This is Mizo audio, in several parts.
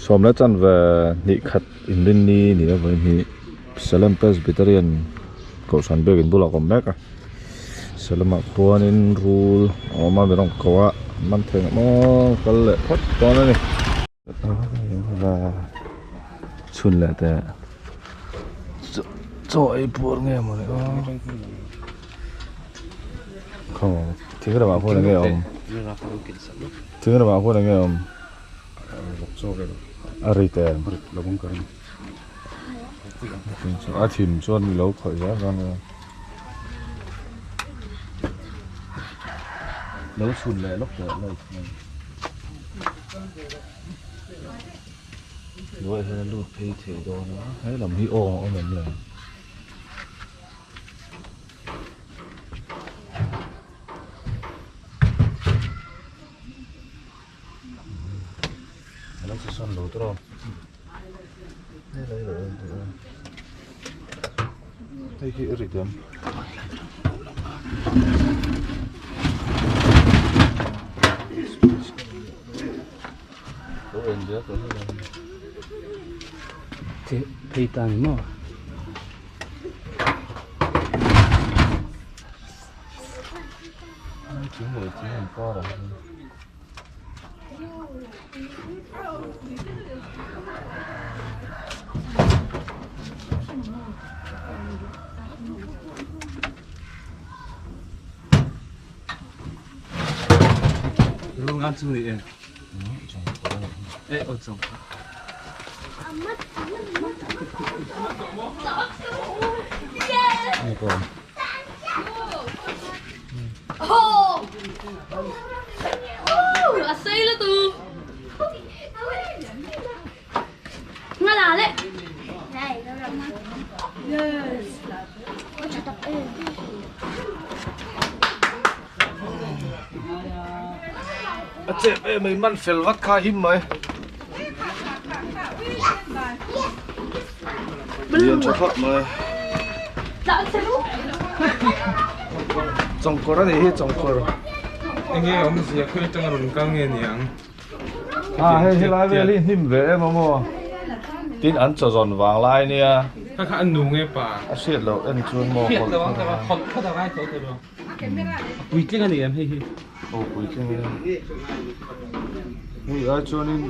Sawm leh chanve hnih khat inrinni ni avangin hi Salem Presbyterian Kohhran biakin bulah ka awm mek a Salem ah khuanin rul a awm a mi rawng ko a man thei ang maw kal leh phawt dawn a ni. Chhun leh teh chaw ei puar nge maw ni aw khaw thing ramah khuan enge awm thing ramah khuan enge awm a ri te a thim chuan lo khawih zel dawn nia lo chhun leh lawk teh light hian. Hnuaiah hian a lut phei thei dawn a he lam hi awng a awm em le? A lo che sawn lo tawh a helai lo en teh a hei hi a rit em? Lo en zel tawh hle mai. Che phei ta ni maw? Thing leh thing inkar ah hian Rungan chu ni e. E o chong. A chep em mai man fel vat kha him mai lian tha khawp mai chawngkawr a nih hi chawngkawr enge awmzia khawi atanga rawn kal nge niang a hei helai vel hi hnim ve em a maw tin an chaw zawn vang lai nia kha kha a nu nge pa a hriat loh en chuan maw hriat loh ang kha khawlh phawt a ngai tho tho lo a puitling a ni em hei hi aw puitling e hei ai chuanin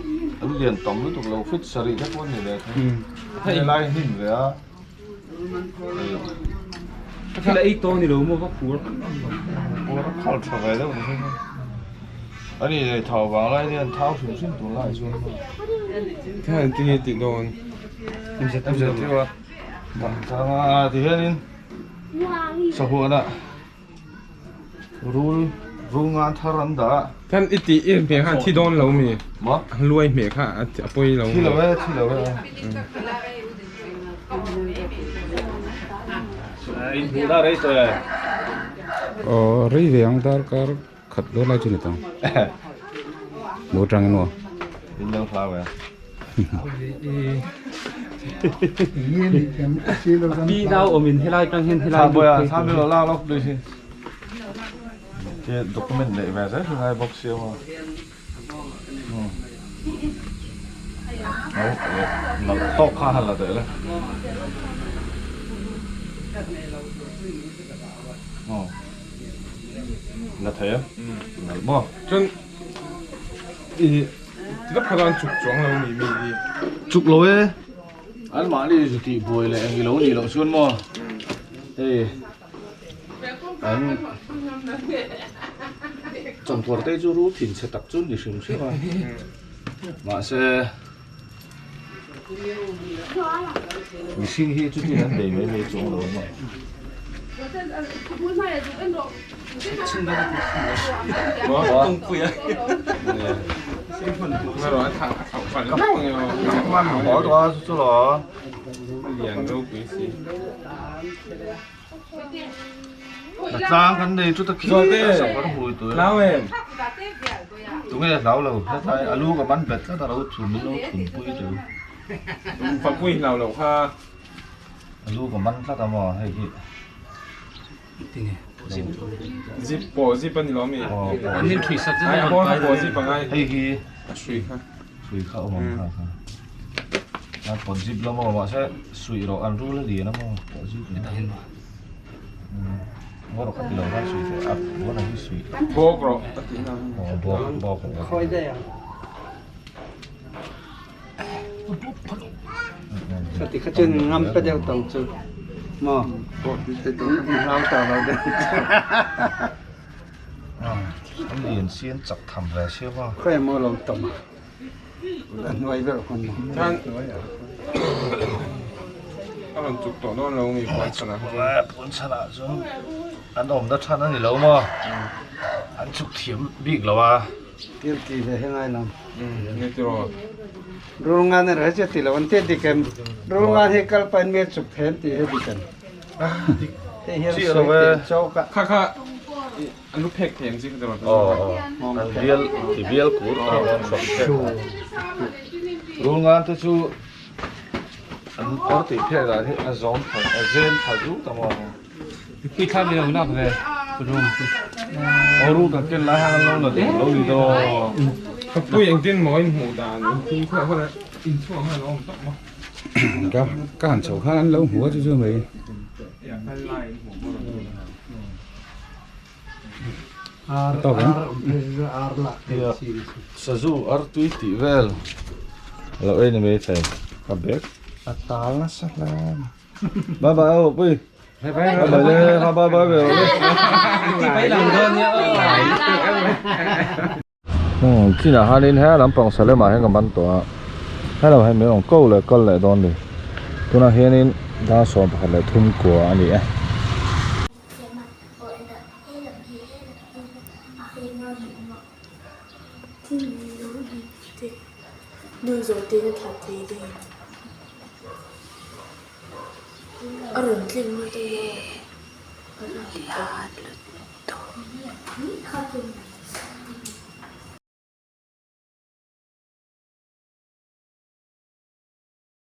an lian tam lutuk lo fit sarih te pawh a ni ve thei helai hnim ve a. Thil a ei tawh ni lo maw va pur pur a khal tha ve deuh ni hi ani leh thau vang lai hian thau hrim hrim tur lai chuan thil an ti nge tih dawn em zet tiu a a ti hianin sahuana rul rul ngan thar an dah a khan i tih i hmeh khan thi dawn lo mi maw luai hmeh kha a pawi lo thi lo e thi lo e in hmuh na rei tawh e aw rei ve ang darkar khat dawn lai chu ni tawh ang lo tang in aw in lo hlau e Pi nau awmin helai tang hian helai lut phei tur a lak lawk lui hi te document neih ve zel hi ngai bawk sia maw nalh tawk kha han la teh le la thei a nalh maw chuan i ti tak kha an chuk chuang lo ni mi hi chuk lo e an mahni zu tih buai leh eng ilo nih loh chuan maw hei an chawngkawr te chu rul thin chhe tak chu ni hrim hrim a mahse mihring hi chutin an bei mai mai chuang lo a maw. Tlang kan nei chu ta khi sakawr hui tur tunge hlau lo hetlai a lu ka ban bet tlat a lo thun min lo thun pui teu Fapui hlau lo kha a lu ka man tlat a maw hei hi. Zip pawh zip a ni lo mi? An in ṭhui sak zet a bawr kha pawh zip a ngai. Hei hi a hrui kha. Hrui kha awm ang kha kha. An pawt zip lo maw mahse suih rawh an rul a lian a maw pawt zip lo. Ngaw rawh kha ti lo khan suih teh a buan ang hi suih. Bawk rawh a tih na. Aw bawk bawk rawh. Khawi daih ang. Chati kha chuan ngam pe deuh tawng chu maw hlau tawh lo deuh. An lian si an chak tham ve sia maw. Khawi maw lo tawm a. A hnuai ber hun maw. Chuan a rawn chuk tawh dawn lo nge puan chhanah kha chuan. Puan chhanah chuan an awmna than a ni lo maw. An chuk thiam bik lo a. Thil ti ve hi ngai lo. Nge tiraw. Rulngan erawh hi chu ti lo an ti dik em. Rulngan hi kal pahin mi a chuk thei an tih hi dik em. Hei hian sawi teh chawk a. Kha kha a lu phek thei ang chi kha tiraw. Aw aw an bial ti bial kur ta an hrawk phek a. Rulngan te chu an kawr tih phek dan hi a zawm tha a zen tha zut a maw. Pui thla mi lo lak ve room chu. Aw room kan ken lai hian an lo la duh lo ni dawn. Ka pui engtin maw in hmuh dan in thim khuah khuah in chhuah khan a awm tawp maw. Ka ka han chho khan an lo hmu a chu chu mai. Ar ar awm phei chu ar lak theih chi ni si. Sazu ar tui tih vel lo ei ni mai thei ka bag a tal nasa hle. Bye bye aw pui. Bye bye le ha bye bye ve le. Hmm chinah hianin he lampang Salem ah hian ka man tawh a hello hei min rawn ko leh kal leh dawn ni tunah hianin dar 13 kua a ni e.